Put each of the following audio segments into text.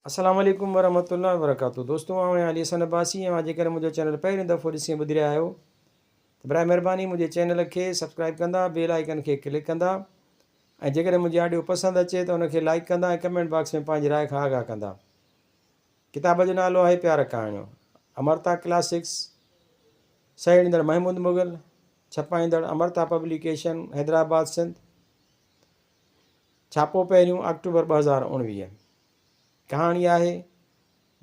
السلام عليڪم ورحمة الله وبرڪاته دوستو آئون آهيان علي حسن عباسي اوهان جيڪڏهن منهنجو چينل پهريون دفعو ڏسي ۽ ٻڌي رهيا آهيو ته برائي مهرباني منهنجي چينل کي سبسڪرائب ڪندا بيل آئيڪن کي ڪلڪ ڪندا ۽ جيڪڏهن منهنجي آڊيو پسند اچي ته ان کي لائيڪ ڪندا ۽ ڪمينٽ باڪس ۾ پنهنجي راء کان آگاهه ڪندا ڪتاب جو نالو آهي پيار ڪهاڻيون امرتا ڪلاسڪس سهيڙيندڙ محمود مغل ڇپائيندڙ امرتا پبليڪيشن حيدرآباد سنڌ ڇاپو پهريون آڪٽوبر 2019. ڪهاڻي آهي،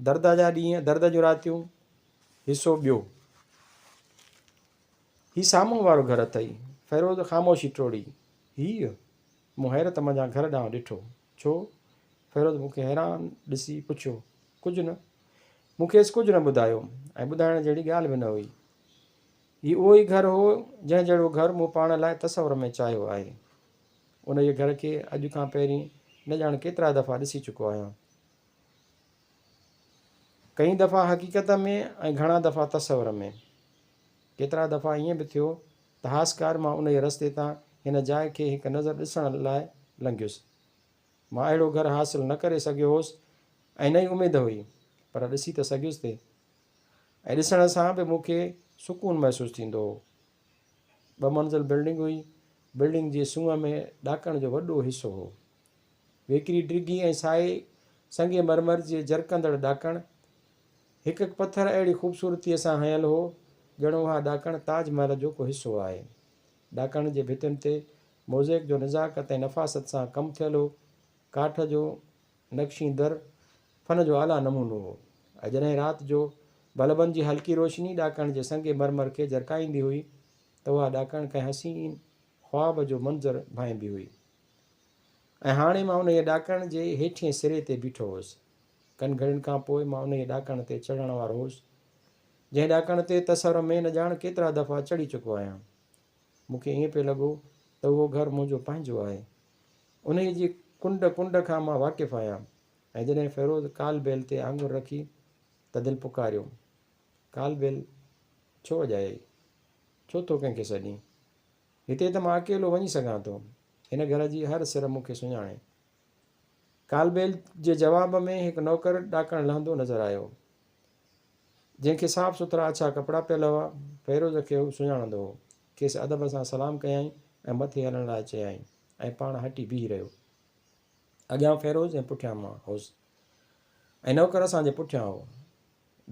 درد جا ڏينهن درد جون راتيون، حصو ٻيو. هي سامهون وارو گهر اٿئي. فيروز خاموشي ٽوڙي. هيء؟ مون حيرت منجهان گهر ڏانهن ڏٺو. ڇو؟ فيروز مون کي حيران ڏسي پڇيو. ڪجهه نه. مون کيس ڪجهه نه ٻڌايو ۽ ٻڌائڻ جهڙي ڳالهه به نه هئي. هي اهو ئي گهر هو، جنهن جهڙو گهر مون پاڻ لاء تصور ۾ چاهيو آهي. انهيء گهر کي اڄ کان پهرين نه ڄاڻ ڪيترا دفعا ڏسي چڪو آهيان. ڪئين دفعا حقيقت ۾ ۽ گهڻا دفعا تصور ۾. ڪيترا دفعا ائين به ٿيو ته هاسڪار مان انهيء رستي تان هن جاء کي هڪ نظر ڏسڻ لاء لنگهيس. مان اهڙو گهر حاصل نه ڪري سگهيو هوس ۽ نه ئي اميد هئي، پر ڏسي ته سگهيس ٿي ۽ ڏسڻ سان به مون کي سڪون محسوس ٿيندو هو. ٻه منزل بلڊنگ هئي. بلڊنگ جي سونهن ۾ ڏاڪڻ جو وڏو حصو هو. ويڪري ڊگهي ۽ سائي سنگ مرمر جي جرڪندڙ ڏاڪڻ، هڪ هڪ پٿر اهڙي خوبصورتيء سان هنيل هو، ڄڻ اها ڏاڪڻ تاج محل جو ڪو حصو آهي. ڏاڪڻ جي ڀتين تي موزيڪ جو نزاڪت ۽ نفاست سان ڪم ٿيل هو. ڪاٺ جو نقشي در فن جو اعليٰ نمونو هو ۽ جڏهن رات جو بلبن جي هلڪي روشني ڏاڪڻ جي سنگ مرمر کي جرڪائيندي هئي ته اها ڏاڪڻ ڪنهن حسين خواب جو منظر ڀانئبي هئي. ۽ هاڻي مان انهيء ڏاڪڻ جي هيٺئين سري تي بيٺو هوس. ڪن گهڙين کان پوء مان انهيء ڏاڪڻ تي چڙهڻ وارو هوس، جنهن ڏاڪڻ تي تصور ۾ نه ڄاڻ ڪيترا دفعا چڙهي چڪو آهيان. مون کي ائين پئي لڳو ته اهو گهر منهنجو پنهنجو آهي. انهيء جي ڪنڊ ڪنڊ کان مان واقف آهيان. ۽ جڏهن فيروز ڪال بيل تي آڱر رکي ته دل پڪاريو، ڪال بيل ڇو وڄايئي؟ ڇو ٿو ڪنهن کي سڏين؟ هتي ته مان اڪيلو وڃي سگهان ٿو. هن گهر جي هر سر مون کي سڃاڻي. ڪال بيل جي جواب ۾ هڪ نوڪر ڏاڪڻ لهندو نظر آيو. جنهن کي صاف سٿرا اڇا ڪپڙا پيل هئا. فيروز کي هو سڃاڻندو هو. کيس ادب سان سلام ڪيائين ۽ مٿي هلڻ لاء چيائين ۽ پاڻ هٽي بيهي رهيو. اڳيان فيروز ۽ پٺيان مان هوس ۽ نوڪر اسان جي پٺيان هو.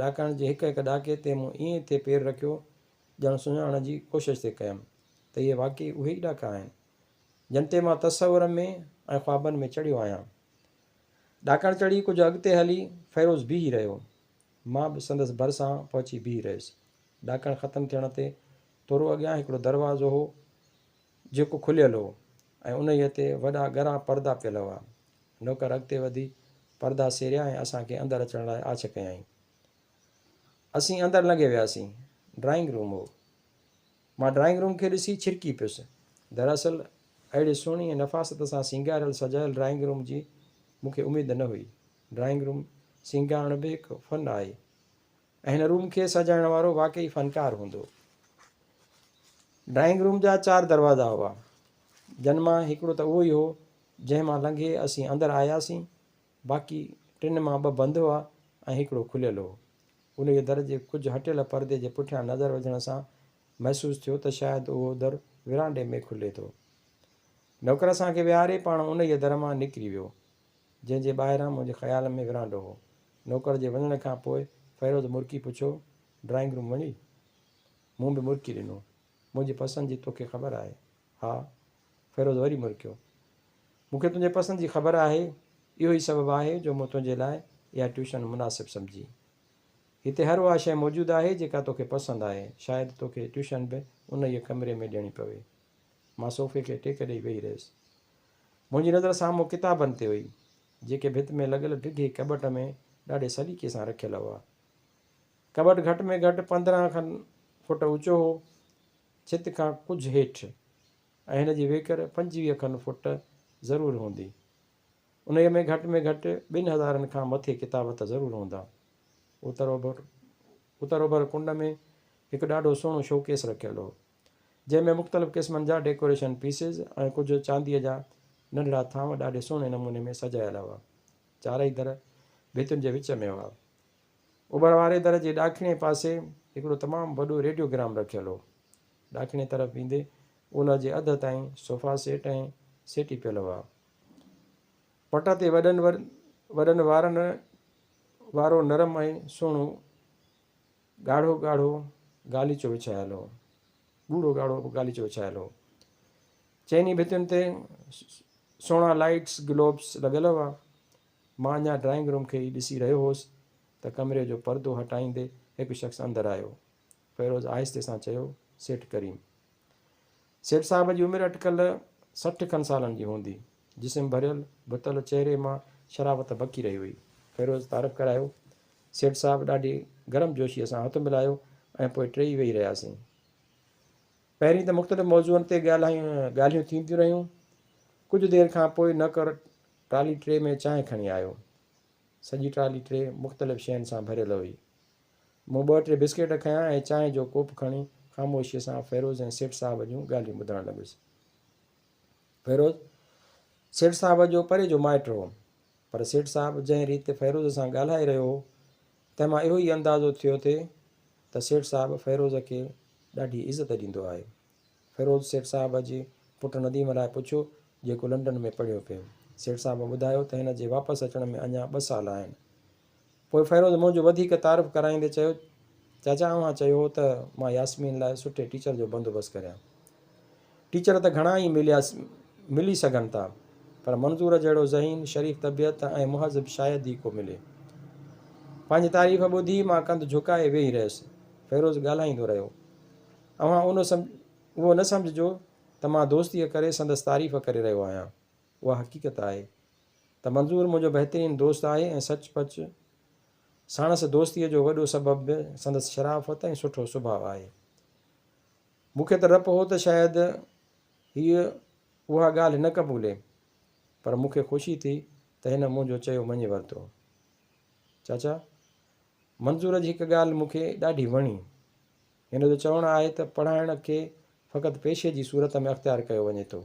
ڏاڪڻ جي هڪ هڪ ڏاڪي تي مون ائين ٿي پير رکيو ڄڻ سڃاڻڻ جي ڪوشش ٿي ڪيم ته اهي واقعي اهي ئي ڏاڪا آهن، جن تي مان تصور ۾ ۽ خوابن ۾ چڙهيو آهيان. ڏاڪڻ چڙهي ڪجهه اڳتي هلي فيروز بيهي رهيو. مان به سندس ڀرسان پهچي بيهي رهيس. ڏاڪڻ ختم ٿيڻ تي ٿورو اڳيان هڪڙو دروازو هو، جيڪو کليل هو ۽ انهيء تي وڏا ڳرا پردا پيل هئا. نوڪر اڳتي وڌي پردا سيريا ۽ اسان کي اندر اچڻ لاء آڇ ڪيائين. اسين اندر لنگهي وياسين. ڊرائنگ روم هو. مان ڊرائنگ روم کي ڏسي ڇرڪي پيس. دراصل اهڙي سهڻي ۽ نفاست سان سينگاريل سجايل ڊرائنگ روم جي مون کي اميد نه هئي. ڊرائنگ روم سينگارڻ به هڪ فن آهي ۽ هن روم کي سجائڻ وارو واقعي فنڪار هوندو. ڊرائنگ روم جا چار دروازا هئا، جن مان هڪڙو ته اهو ئي هو، جنهن مان لنگهي اسين اندر آياسين، باقي ٽن مان ٻه بند هئا ۽ هڪڙو کليل هو. انهيء در جي ڪجهه هٽيل پردي جي پٺيان نظر وجهڻ سان محسوس ٿيو ته شايد اهو در ورانڊي ۾ کلي ٿو. نوڪر اسان کي ويهاري پاڻ انهيء در مان نڪري ويو، جنهن جي ٻاهران منهنجي خيال ۾ ورانڊو هو. نوڪر جي وڃڻ کان پوء فيروز مرڪي پڇيو، ڊرائنگ روم وڻي؟ مون به مرڪي ڏنو. منهنجي پسند جي توکي خبر آهي. ها. فيروز وري مرڪيو. مون کي تنهنجي پسند جي خبر آهي، اهو ئي سبب آهي جو مون تنهنجي لاء اها ٽيوشن مناسب سمجهي. هتي هر اها شيء موجود آهي جيڪا توکي پسند آهي، شايد توکي ٽيوشن به انهيء ڪمري ۾ ڏيڻي پوي. مان صوفي کي ٽيڪ ڏئي ويهي رهيس. منهنجي نظر سامهون ڪتابن تي هئي، جيڪي ڀت ۾ لڳل ڊگهي ڪٻٽ ۾ ڏاڍي سليقي سان رکيل هئا. ڪٻٽ گهٽ ۾ گهٽ 15 کن فوٽ اوچو هو، ڇت کان ڪجهه هيٺ ۽ هن جي ويڪر 25 کن فوٽ ضرور هوندي. انهيء ۾ گهٽ ۾ گهٽ ٻن هزارن کان مٿي ڪتاب ته ضرور هوندا. اتر اوڀر اتر اوڀر ڪنڊ ۾ هڪ ڏاڍو سهڻو شوڪيس رکيل هو، جنهن ۾ مختلف قسمن جا ڊيڪوريشن پيسز ۽ ڪجهه چانديء جا ننڍڙا ٿانو ڏاڍي سهڻي نموني ۾ سجايل هئا. چارئي در ڀتين جي وچ ۾ هئا. اوڀر واري در جي ڏاکڻي پاسي هڪڙو تمام وڏو ريڊيوگرام رکيل هو. ڏاکڻي طرف ويندي اولهه جي اڌ تائين صوفا سيٽ ۽ سيٽي پيل هئا. پٽ تي وڏن وڏن وارن وارو نرم ۽ سهڻو ڳاڙهو ڳاڙهو غاليچو وڇايل هو. ڳوڙهو ڳاڙهو غاليچو وڇايل هو. چئني ڀتين تي سهڻا لائيٽس گلوبس لڳل هئا. مان اڃا ڊرائنگ روم کي ئي ڏسي رهيو هوس ته ڪمري جو پردو هٽائيندي هڪ شخص اندر آيو. فيروز آهستي سان چيو، سيٺ ڪريم. سيٺ صاحب جي عمر اٽڪل 60 کن سالن جي هوندي. جسم ڀريل، ڀتل چهري مان شرافت بکي رهي هئي. فيروز تعارف ڪرايو. سيٺ صاحب ڏاڍي گرم جوشيء سان هٿ ملايو ۽ پوء ٽيئي ويهي رهياسين. پهرين ته مختلف موضوعن تي ڳالهيون ٿينديون رهيون. ڪجهه دير کان پوء نوڪر ٽرالي ٽري ۾ چانهه کڻي آيو. سڄي ٽرالي ٽري مختلف شين سان ڀريل هئي. مون ٻه ٽي بسڪيٽ کنيا ۽ چانهه جو ڪوپ کڻي خاموشيء سان فيروز ۽ سيٺ صاحب جون ڳالهيون ٻڌڻ لڳس. فيروز، سيٺ صاحب جو پري جو مائٽ هو، پر سيٺ صاحب جنهن ريت فيروز سان ڳالهائي رهيو هو، تنهن مان اهو ئي اندازو ٿيو ٿي ته سيٺ صاحب فيروز کي ڏاڍي عزت ڏيندو آهي. فيروز سيٺ صاحب جي پٽ نديم لاء پڇيو، جيڪو لنڊن ۾ پڙهيو پئي. سيٺ صاحب ٻڌايو ته هن جي واپس اچڻ ۾ اڃا ٻه سال آهن. پوء فيروز منهنجو وڌيڪ تعارف ڪرائيندي چيو، چاچا اوهان چيو هو ته مان ياسمين لاء سٺي ٽيچر جو بندوبست ڪريان. ٽيچر ته گهڻا ئي مليا ملي سگهن ٿا، پر منظور جهڙو ذهين، شريف طبيعت ۽ مهذب شايد ئي ڪو ملي. پنهنجي تعريف ٻڌي مان ڪنڌ جهڪائي ويهي رهيس. فيروز ڳالهائيندو رهيو. اوهان اهو نه سمجهجو ته مان دوستيء ڪري سندس تعريف ڪري رهيو آهيان. اها حقيقت آهي ته منظور منهنجو بهترين دوست آهي ۽ سچ پچ ساڻس دوستيء جو وڏو سبب به سندس شرافت ۽ سٺو سڀاء آهي. مون کي ته ڊپ هو ته شايد هيء اها ڳالهه نه قبولي، پر مون کي خوشي ٿي ته هن منهنجو چيو مڃي ورتو. چاچا! منظور جي هڪ ڳالهه مون کي ڏاڍي وڻي. هن جو چوڻ آهي ته پڙهائڻ کي فقط پيشي جي صورت ۾ اختيار ڪيو وڃي ٿو.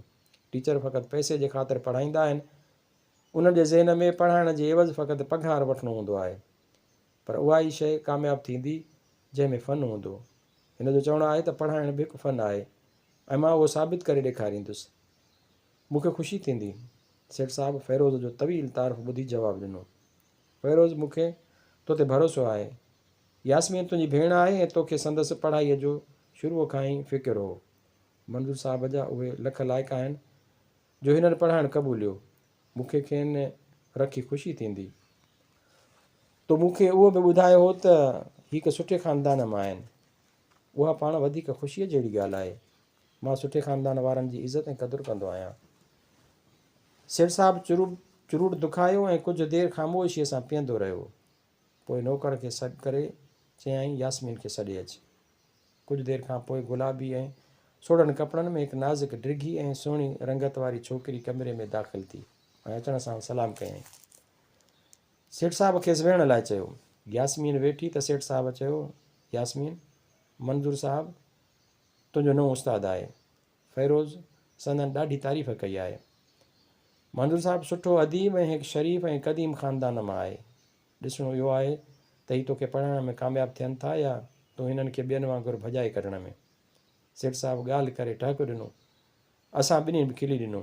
ٽيچر فقط پئسي جي خاطر پڙهائيندا آهن. انهن جي ذهن ۾ پڙهائڻ جي عيوض فقط پگهار وٺڻو هوندو آهي. پر اها ئي شيء ڪامياب ٿيندي جنهن ۾ فن هوندو. هن جو چوڻ آهي ته پڙهائڻ به هڪ فن آهي ۽ مان اهو ثابت ڪري ڏيکاريندس. مون کي خوشي ٿيندي. سيٺ صاحب فيروز جو طويل تعارف ٻڌي جواب ڏنو. فيروز مون کي تو تي ڀروسو آهي. ياسمين تنهنجي ڀيڻ آهي ۽ توکي سندس پڙهائيء جو شروع کان ئي فڪر هو. منظور صاحب جا اهي لک لائق آهن جو هنن پڙهائڻ قبوليو. مون کي کين رکي خوشي ٿيندي. تو مون کي اهو به ٻڌايو هو ته هي هڪ سٺي خاندان مان آهن. اها پاڻ وڌيڪ خوشيء جهڙي ڳالهه آهي. مان سٺي خاندان وارن جي عزت ۽ قدر ڪندو آهيان. سيٺ صاحب چروٽ دکايو ۽ ڪجهه دير خاموشيء سان پيئندو رهيو. پوء نوڪر کي سڏ ڪري چيائين، ياسمين کي سڏي اچ. ڪجهه دير کان پوء گلابي ۽ سوڙهن ڪپڙن ۾ هڪ نازڪ ڊگهي ۽ سهڻي رنگت واري ڇوڪري ڪمري ۾ داخل ٿي ۽ اچڻ سان سلام ڪيائين. سيٺ صاحب کيس ويهڻ لاء چيو. ياسمين ويٺي ته سيٺ صاحب چيو، ياسمين، منظور صاحب تنهنجو نئون استاد آهي. فيروز سندن ڏاڍي تعريف ڪئي آهي. منظور صاحب سٺو اديب ۽ هڪ شريف ۽ قديم خاندان مان آهي. ڏسڻو اهو آهي ته هي توکي پڙهائڻ ۾ ڪامياب ٿين ٿا يا تون هنن کي ٻين وانگر ڀڄائي ڪڍڻ ۾. سيٺ صاحب ڳالهه ڪري ٽهڪ ڏنو. اسان ٻنهين به کلي ڏنو.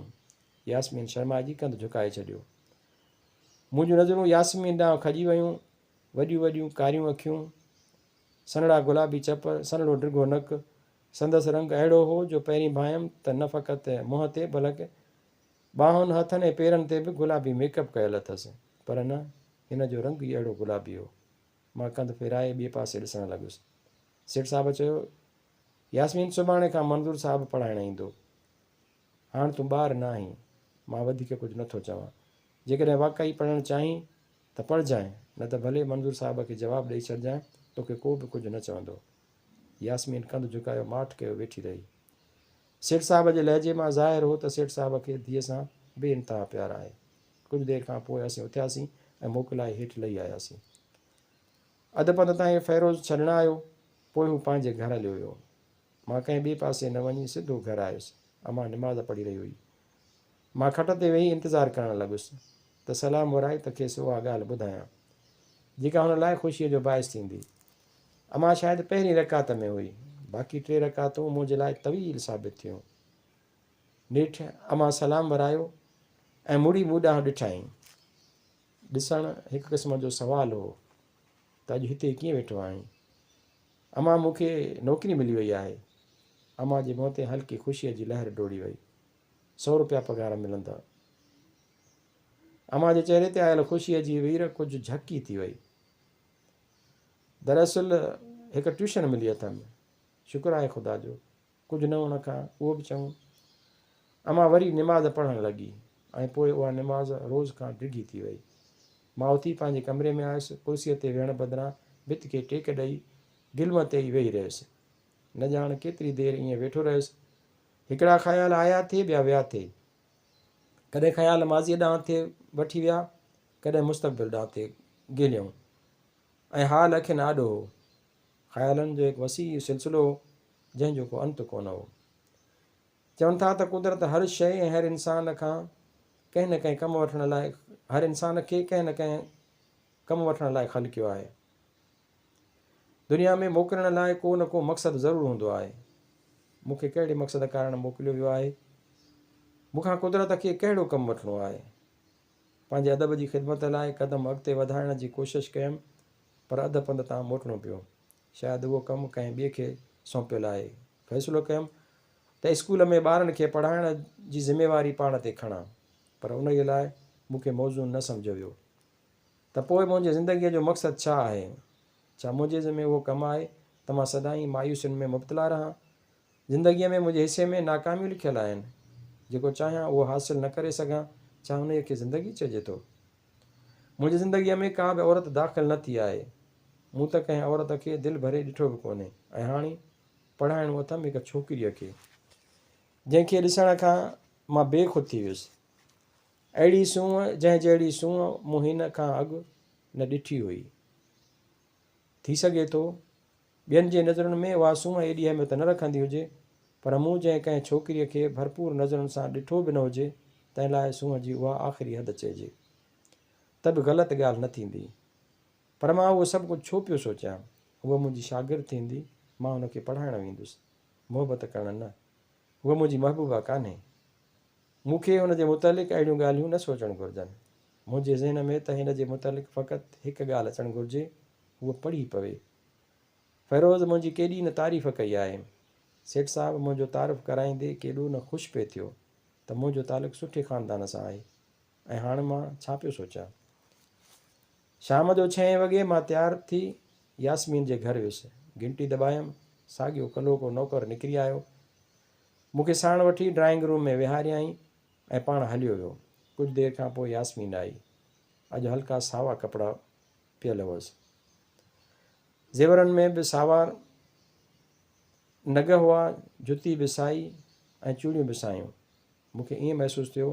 ياسمين شرمائجي ڪنڌ جهڪائي ڇڏيو. منهنجون نظرون ياسمين ڏانهن کڄي ويون. وڏيون وڏيون ڪاريون اکيون، سنهڙا گلابي چپ، سنهڙو ڊگهو نڪ، سندس رنگ اهڙو هو جو پهرين ڀانئيم ته نه فقط منهن تي بلڪ ٻانهن، هٿن ۽ پيرن تي به گلابي ميڪ اپ ڪيل اٿس، پر نه، هن جو رنگ ئي اهڙو گلابي هو. مان ڪنڌ ڦيرائي ٻئي پاسي ڏسڻ لڳس. سيٺ صاحب چيو، ياسمين سڀاڻي کان منظور صاحب پڙهائڻ ايندو. هاڻ تون ٻار نه آهين، مان وڌيڪ ڪجهه نه ٿو چوان. جيڪڏهن واقعي پڙهڻ چاهين ته پڙهجانء، نه ته ڀلي منظور صاحب کي جواب ڏئي ڇڏجانء، توکي ڪو به ڪجهه نه چوندو. ياسمين ڪنڌ جهڪايو ماٺ ڪيو ويٺي رهي. سيٺ صاحب جي لهجي مان ظاهر هو ته سيٺ صاحب کي ڌيء سان بي انتها پيار آهي. ڪجهه دير کان پوء اسين اٿياسين ۽ موڪلائي هيٺ لهي آياسين. اڌ پنڌ تائين فيروز ڇڏڻ آيو، پوء هو پنهنجي گهر هليو ويو. مان ڪنهن ٻئي پاسي نه وڃي سڌو گهر آيس. امان نماز پڙهي رهي هئي. مان کٽ تي ويهي انتظار ڪرڻ لڳس ته سلام ورائي ته کيس اها ڳالهه ٻڌايان. جيڪا هن لاء خوشيء جو باعث ٿيندي. امان شايد پهرين رڪعت ۾ هئي. باقي ٽي رڪعتون منهنجي لاء طويل ثابت ٿيون. نيٺ امان سلام ورايو ۽ مڙي مون ڏانهن ڏٺائين. ڏسڻ هڪ قسم جو سوال هو ته اڄ هتي ڪيئن ويٺو آهين؟ امان مون کي نوڪري ملي وئي آهي. امان جي منهن تي هلڪي خوشيء جي لهر ڊوڙي وئي. سو روپيا پگهار ملندا. امان جي چهري تي آيل خوشيء جي وير ڪجهه جهڪي ٿي وئي. دراصل هڪ ٽيوشن ملي اٿم. شڪر آهي خدا جو. ڪجهه نه هئڻ کان اهو به چڱو. امان وري نماز پڙهڻ لڳي ۽ پوء اها نماز روز کان ڊگهي ٿي وئي. مان اٿي پنهنجي ڪمري ۾ آيس. ڪرسيء تي ويهڻ بدران ڀت کي ٽيڪ ڏئي گلم تي ئي ويهي رهيس. نه ڄاڻ ڪيتري دير ائين ويٺو رهيس. هڪڙا خيال آيا ٿي ٻيا ويا ٿي. ڪڏهن خيال ماضيء ڏانهن ٿي وٺي ويا، ڪڏهن مستقبل ڏانهن ٿي گهليائون ۽ حال اکين آڏو هو. خيالن جو هڪ وسيع سلسلو هو، جنهن جو ڪو انت ڪونه هو. چون ٿا ته قدرت هر شيء ۽ هر انسان کان ڪنهن نه ڪنهن ڪم وٺڻ لاء هر انسان کي ڪنهن نه ڪنهن ڪم وٺڻ لاء خلقيو آهي. دنيا ۾ موڪلڻ لاء ڪو نه ڪو مقصد ضرور هوندو آهي. مون کي ڪهڙي مقصد ڪارڻ موڪليو ويو آهي؟ مون کان قدرت کي ڪهڙو ڪم وٺڻو آهي؟ پنهنجي ادب جي خدمت لاء قدم اڳتي وڌائڻ جي ڪوشش ڪيم، پر اڌ پنڌ تان موٽڻو پيو. شايد اهو ڪم ڪنهن ٻئي کي سونپيل آهي. فيصلو ڪيم ته اسڪول ۾ ٻارن کي پڙهائڻ جي ذميواري پاڻ تي کڻان، پر انهيء لاء مون کي موزون نه سمجهيو ويو. ته پوء منهنجي زندگيء جو مقصد ڇا آهي؟ ڇا منهنجي ذمي اهو ڪم آهي ته مان سدائين مايوسين ۾ مبتلا رهان؟ زندگيء ۾ منهنجي حصي ۾ ناڪاميون لکيل آهن. جيڪو چاهيان اهو حاصل نه ڪري سگهان، ڇا انهيء کي زندگي چئجي ٿو؟ منهنجي زندگيء ۾ ڪا به عورت داخل نه ٿي آهي. مون ته ڪنهن عورت کي دل ڀري ڏٺو به ڪونهي ۽ هاڻي پڙهائڻو اٿم هڪ ڇوڪريء کي، جنهن کي ڏسڻ کان مان بي خود ٿي ويس. اهڙي سونهن، جنهن جهڙي سونهن مون هن کان اڳ نه ڏٺي هئي. ٿي سگهي ٿو، ٻين جي نظرن ۾ اها سونهن ايڏي اهميت نه رکندي هجي، پر مون جنهن ڪنهن ڇوڪريء کي ڀرپور نظرن سان ڏٺو به نه هجي، تنهن لاء سونهن جي اها آخري حد چئجي ته به غلط ڳالهه نه ٿيندي. پر مان اهو سڀ ڪجهه ڇو پيو سوچيان؟ هوء منهنجي شاگرد ٿيندي، مان هن کي پڙهائڻ ويندس، محبت ڪرڻ نه. هوء منهنجي محبوبه ڪانهي. مون کي هن جي متعلق اهڙيون ڳالهيون نه سوچڻ گهرجن. منهنجي ذهن ۾ ته هن جي متعلق فقط هڪ ڳالهه اچڻ گهرجي، هوء پڙهي پوي. فيروز منهنجي ڪيڏي نه تعريف ڪئي آهي. سيٺ صاحب منهنجو تعارف ڪرائيندي ڪيڏو نه خوش پئي ٿيو ته منهنجو تعلق سٺي خاندان سان آهي ۽ هاڻ مان ڇا پيو سوچيان. شام جو ڇهين وڳي مان تيار ٿي ياسمين جي گهر ويس. گهنٽي دٻايم، ساڳيو ڪلهوڪو نوڪر نڪري آيو. مون کي ساڻ وٺي ڊرائنگ روم ۾ ويهاريائين ۽ پاڻ هليو ويو. ڪجهه دير کان پوء ياسمين آئي. اڄ هلڪا ساوا ڪپڙا پيل هئس. زيورن ۾ به ساوا نگ هئا، جتي به سائي ۽ چوڙيون به سايون. مون کي ائين محسوس ٿيو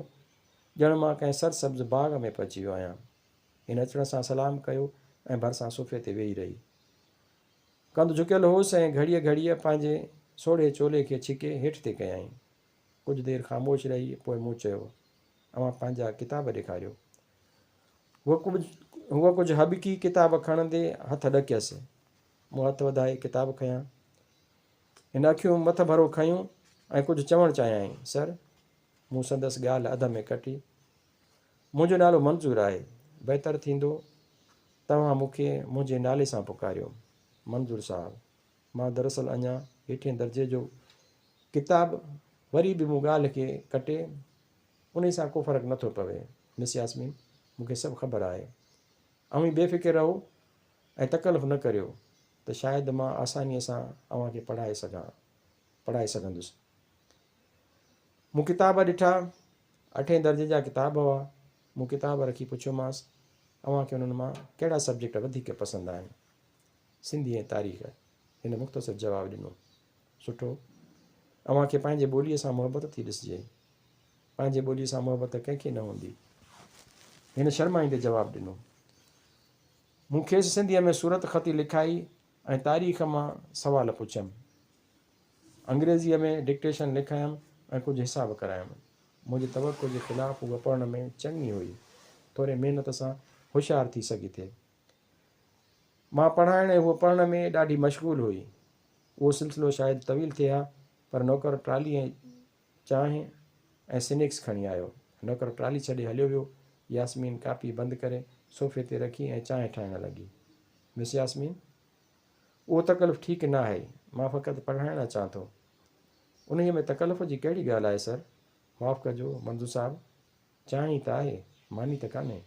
ڄڻ مان ڪنهن سرسبز باغ ۾ پهچي ويو آهيان. هن اچڻ سان سلام ڪيو ۽ ڀرسان صوفي تي ويهي رهي. ڪنڌ جهڪيل هوس ۽ گهڙيء گهڙيء پنهنجي سوڙهي چولي کي ڇڪي هيٺ تي ڪيائين. ڪجهه دير خاموش رهي پوء مون چيو، اوهان پنهنجا ڪتاب ڏيکاريو. هوء ڪجهه هٻڪي ڪتاب کڻندي هٿ ڏڪيس. مون هٿ وڌائي ڪتاب کنيا. هن اکيون مٿڀرو کنيون ۽ ڪجهه چوڻ چاهيائين، سر! مون سندس ڳالهه اڌ ۾ ڪٽي. منهنجو نالو منظور آهي. بهتر ٿيندو توهان مون کي منهنجي نالي سان پڪاريو. منظور صاحب، مان دراصل اڃا هيٺين درجي جو ڪتاب وري به مون ڳالهه کي ڪٽي، انهي سان ڪو فرق نٿو پوي مس ياسمين، مون کي سڀ خبر آهي. اوهين بي فڪر رهو ۽ تڪلف نه ڪريو ته شايد مان آسانيء سان اوهان کي پڙهائي سگهان پڙهائي سگهندس. مون ڪتاب ڏٺا. اٺين درجي جا ڪتاب هئا. مون ڪتاب رکي پڇيومانس، اوهان کي انهن مان ڪهڙا سبجيڪٽ وڌيڪ پسند آهن؟ سنڌي ۽ تاريخ. هن مختصر جواب ڏنو. سٺو. اوهان کي پنهنجي ٻوليء سان محبت ٿي ڏسجي. پنهنجي ٻوليء سان محبت ڪنهن کي نه هوندي؟ هن شرمائيندي جواب ڏنو. مون کيس سنڌيء ۾ صورتخطي لکائي ۽ تاريخ مان سوال پڇيم. انگريزيء ۾ ڊڪٽيشن لکايم ۽ ڪجهه حساب ڪرايم. منهنجي توقع جي خلاف هوء پڙهڻ ۾ چڱي هئي. ٿوري محنت سان هوشيار ٿي سگهي ٿي. مان پڙهائڻ ۽ هوء پڙهڻ ۾ ڏاڍي مشغول هئي. اهو سلسلو شايد طويل ٿئي ها، پر نوڪر ٽرالي ۽ چانهه ۽ سنيڪس کڻي آيو. نوڪر ٽرالي ڇڏي هليو ويو. ياسمين ڪاپي بند ڪري صوفي تي رکي ۽ چانهه ٺاهڻ لڳي. مس ياسمين! اهو تڪلف ٺيڪ نه آهي. مان فقط پڙهائڻ اچان ٿو. انهيء ۾ تڪلف جي ڪهڙي ڳالهه آهي سر؟ معاف ڪجو منظور صاحب! چانهه ئي ته آهي، ماني ته ڪانهي.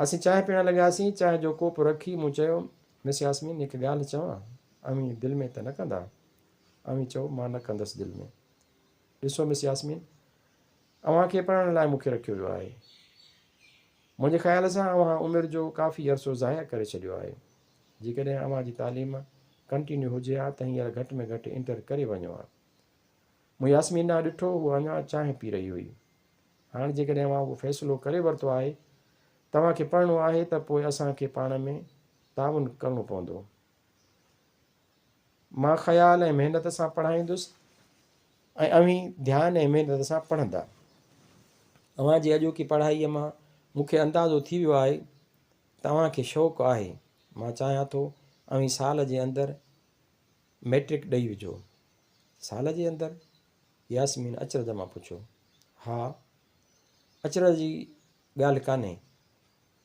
اسين چانهه پيئڻ لڳاسين. چانهه جو ڪوپ رکي مون چيو، مس ياسمين هڪ ڳالهه چوان؟ اوهين دل ۾ ته نه ڪندا؟ اوهين چئو، مان نه ڪندس دل ۾. ڏسو مس ياسمين، اوهان کي پڙهڻ لاء مون کي رکيو ويو آهي. منهنجي خيال سان اوهان عمر جو ڪافي عرصو ضايع ڪري ڇڏيو آهي. جيڪڏهن اوهان جي تعليم ڪنٽينيو هجي ها ته هينئر گهٽ ۾ گهٽ انٽر ڪري وڃو ها. مون ياسمين ڏانهن ڏٺو، هوء اڃا چانهه پي رهي هئي. هاڻ جيڪڏهن اوهان اهو فيصلو ڪري ورتو آهي، توهان کي پڙهڻو آهي ته پوء اسان کي پاڻ ۾ تعاون ڪرڻو پوندو. مان خيال ۽ محنت سان پڙهائيندس ۽ اوهين ڌيان ۽ محنت سان پڙهندا. اوهان جي اڄوڪي پڙهائيء مان مون کي اندازو ٿي ويو آهي ته اوهان کي شوق آهي. مان چاهيان ٿو اوهين سال جي اندر مئٽرڪ ڏئي وجهو. سال جي اندر؟ ياسمين اچرج مان پڇيو. ها، اچرج جي ڳالهه ڪانهي.